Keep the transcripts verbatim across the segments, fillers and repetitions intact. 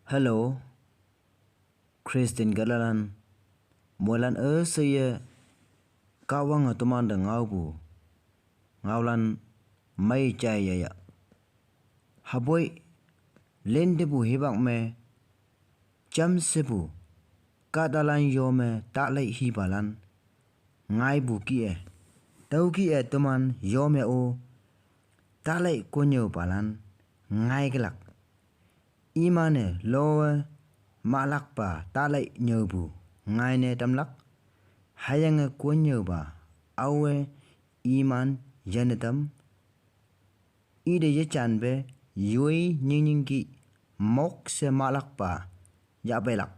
Hello, Christian galalan, moilan üsheiye Kahwange tomante ngaopu ngaolan mei jaiye ya. Hüpoi lintepu hipak me jamshepu kahtalan yo me tahlei hipalan ngaipu kih-e, tüo kih-e teman yo me-o tahlei konnyüopalan ngaikelak. Iman-e lowe mahlakpa tahlei nyüopu ngaine tamlak, hüyange konnyüopa aowe iman yane tam, ite yejanpe yoi nyingnyingki mokshe mahlakpa yahpeilak.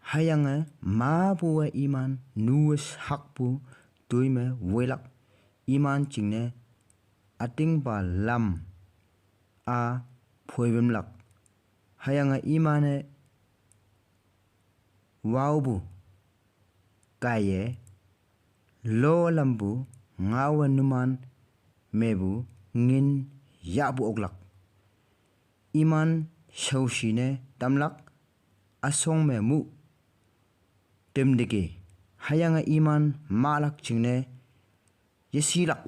Hüyange mapuwe iman nu-e shakpu toi me woilak, iman jingne ütingpa lam-a phoiwümlak. Hüyange iman-e waopu kaiye lo lampu ngaowe numan mepu ngin yahpu oklak. Iman shaoshi ne tamlak, üshong me mu tümteke, hüyange iman mahlak jingne yeshilak.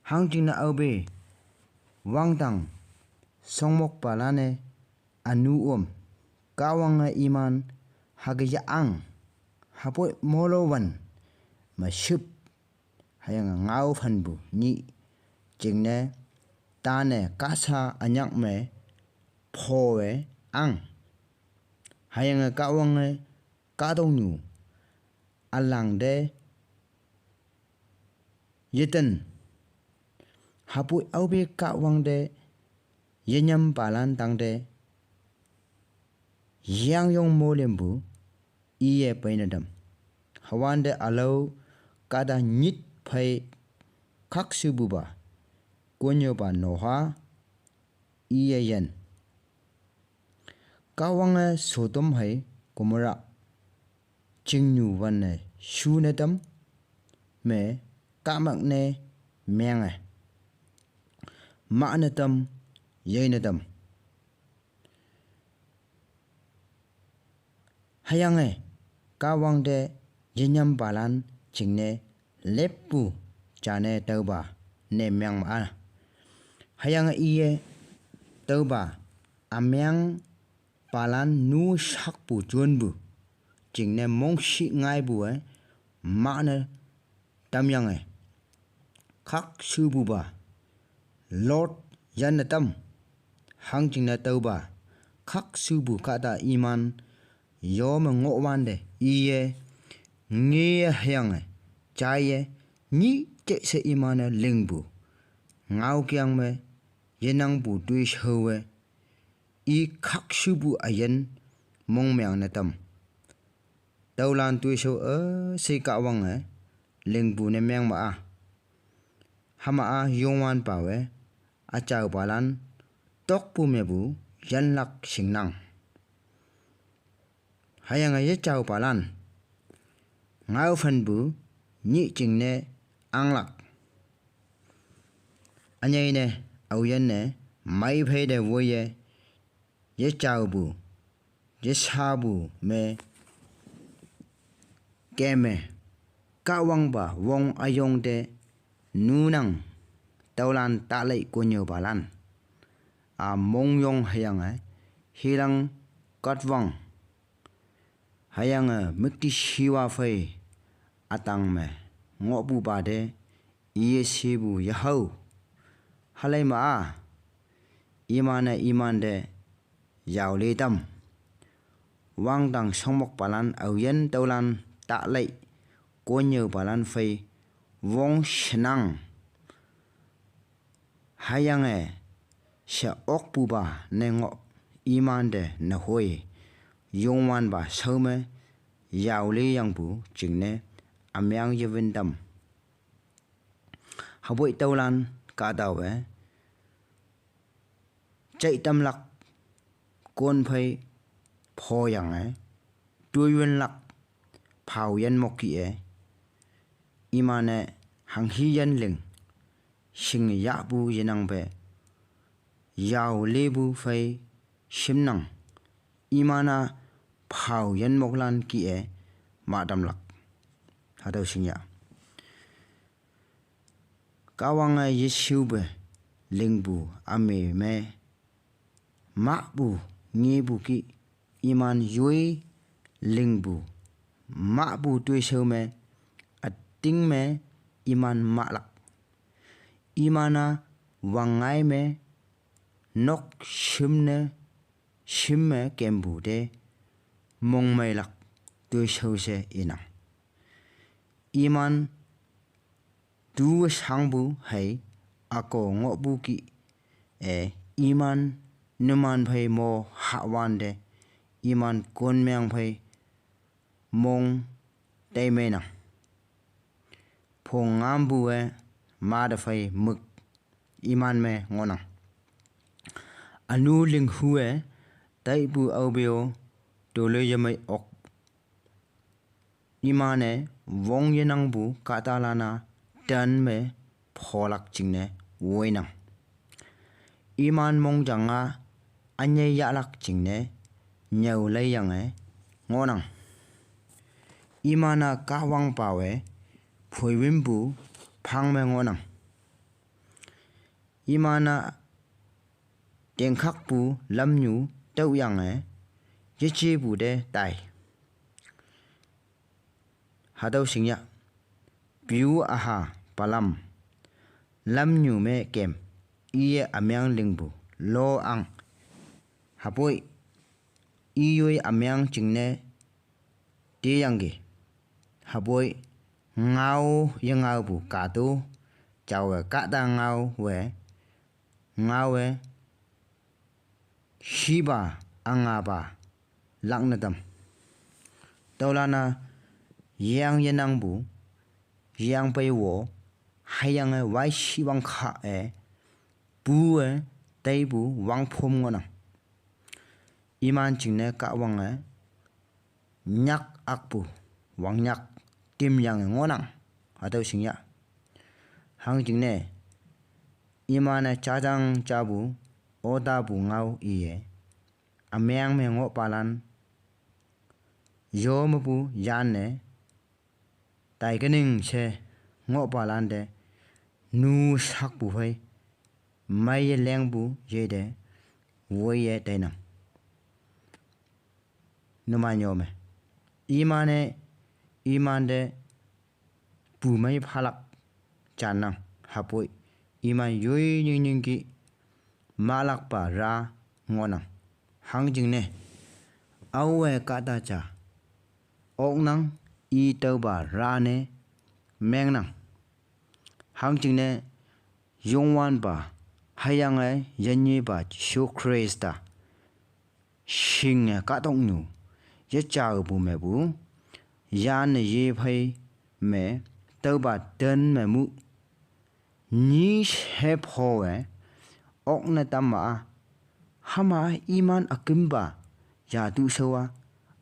Hangjingne aope wangdang shongmokpalan-e ünu om, Kahwange iman hüke ya-ang, hüpoi molo wan me shüp, hüyange ngao phanpu nyih jingne tane kahsa ünyak me phowe ang. Hüyange Kahwange kahtoknyu ülangte yeten, hüpoi aope Kahwangte yenyampalan tangte yangyong molempu iye peine tam. Hüwante ülao kahta nyit phei khakshupupa konnyüopa Noah iye yin. Kahwange Sodom hei Gomorrah chingnyu wanne shune tam, me kahmak ne menge, mahne tam, yeine tam. Hüyange Kahwangte yenyampalan jingne leppu jane tüopa ne mengma-a. Hüyange iye tüopa ümeng palan nu shakpu jonpu jingne mongshih ngaipu-e mahne tamyange khakshupupa Lot yanne tam. Hangjingne tüopa khakshupu kahta iman yo me ngohwante iye ngeye hüyange jaiye nyih teshe iman-e lingpu ngaokeng me yenangpu toishaowe i khakshupu üyin mongmeng ne tam. Tüolan toishao üshei Kahwange lingpu ne mengma-a. Hüma-a Youngwanpawe üjaopalan tokpu mepu yanlak shingnang. Hüyange yejaopalan ngaophanpu nyih jingne anglak. Ünyei ne aoyinne mei phei te woiye yejaopu yeshapu me keme Kahwangpa wong üyong te nunang. Tüolan tahlei konnyüopalan-a mongyong hüyange hilang katwang hüyange müktishiwa phei ütang me ngohpupa te iye shepu yahao. Hüleima-a iman-e imante yaole tam. Wangdang shongmokpalan aoyin tüolan tahlei konnyüopalan phei wong shenang. Hüyange she okpupa ne ngoh imante nehoi Youngwanpa shao me yaole yangpu jingne ümeng yewin tam. Hüpoi tüolan kahtawe jai tamlak, kon phei phoyange toiyinlak, phao yin mok kih-e iman-e hanghi yin ling shinge yahpu yenangpe yao lepu phei shimnang. Iman-a phao yinmoklan kih-e mahtamlak. Hatüo shingyah. Kahwange yeshupe lingpu üme me mahpu ngepu kih, iman yoi lingpu mahpu toishao me üting me iman mahlak. Iman-a wangngai me nok shimne shimme kempu te mongmeilak toishao she inang. Iman tu shangpu hei ako ngohpu kih-e, iman numan phei mo hahwante, iman konmeng phei mong teimeinang. Phongngampu-e mate phei mük iman me ngohnang. Ünu linghu-e taipu aope-o toloiyemei ok. Iman-e wong yenangpu kahtalan-a tan me pholak jingne woinang. Iman mongjang-a ünyei yahlak jingne nyüo leiyange ngohnang. Iman-a kahwangpawe phoiwünpu phang me ngohnang. Iman-a tengkhakpu lamnyu tüoyange yejepu te tai. Hatüo shingyah. Piu üha palam, lamnyu me kem, iye ümeng lingpu lo ang. Hüpoi iyoi ümeng jingne teyangki. Hüpoi ngao yengaopu kahto, jaowe kahta ngaowe, ngaowe shipa üngapa lakne tam. Tüolan-a yeng yenangpu, yeng peiwo, hüyange wai shiwang kha-e, pu-e teipu wangphom ngohnang. Iman jingne kahwange nyak akpu, wangnyak timyange ngohnang. Hatüo shingyah. Hangjingne iman-e jajang japu, otapu ngao iye, ümeng me ngohpalan, yo mepu yanne, taikening she ngohpalante, nu shakpu phei meiye lengpu yete woiye teinang. Numan yo me, iman-e imante pumei phalak jannang. Hüpoi iman yoi nyingnyingki mahlakpa ra ngohnang. Hangjingne aowe kahta ja oknang, i tüopa ra ne mengnang. Hangjingne Youngwanpa hüyange yinyepa Jesu Khrista shinge kahtoknyu yejaopu mepu, yanne yephei me tüopa ten me mu nyi she phowe okne tamma-a, hüma iman ükümpa yatu shao-a,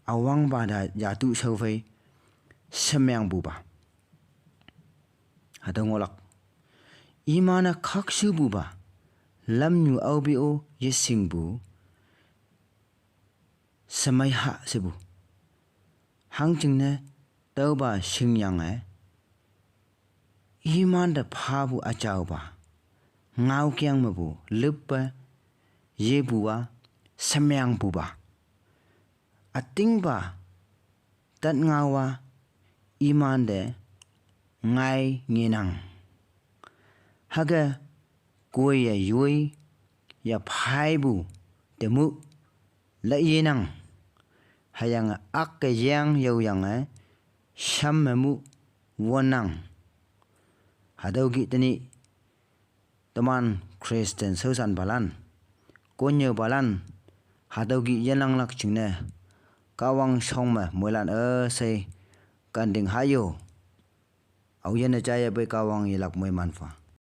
üwangpa ta yatu shao phei shemengpupa. Hatüo ngohlak. Iman-e khakshupupa, lamnyu aope-o yeshingpu, shemei ha shepu. Hangjingne tüopa shingyange, imante phapu üjaopa, ngaokeng mepu lüppe yepu-a shemengpupa, ütingpa tat ngao-a imante ngai ngenang. Hüke koiye yoi yaphaipu te mu laiyenang. Hüyange akke yeng yaoyange sham me mu wonnang. Hatüo kih tenyih teman Christian shaoshanpalan, konnyüopalan, hatüo kih yenanglak jingne Kahwang shong me moilan üshei kanting hayo. Aoyinne jaiye pei Kahwang yelak moiman pha.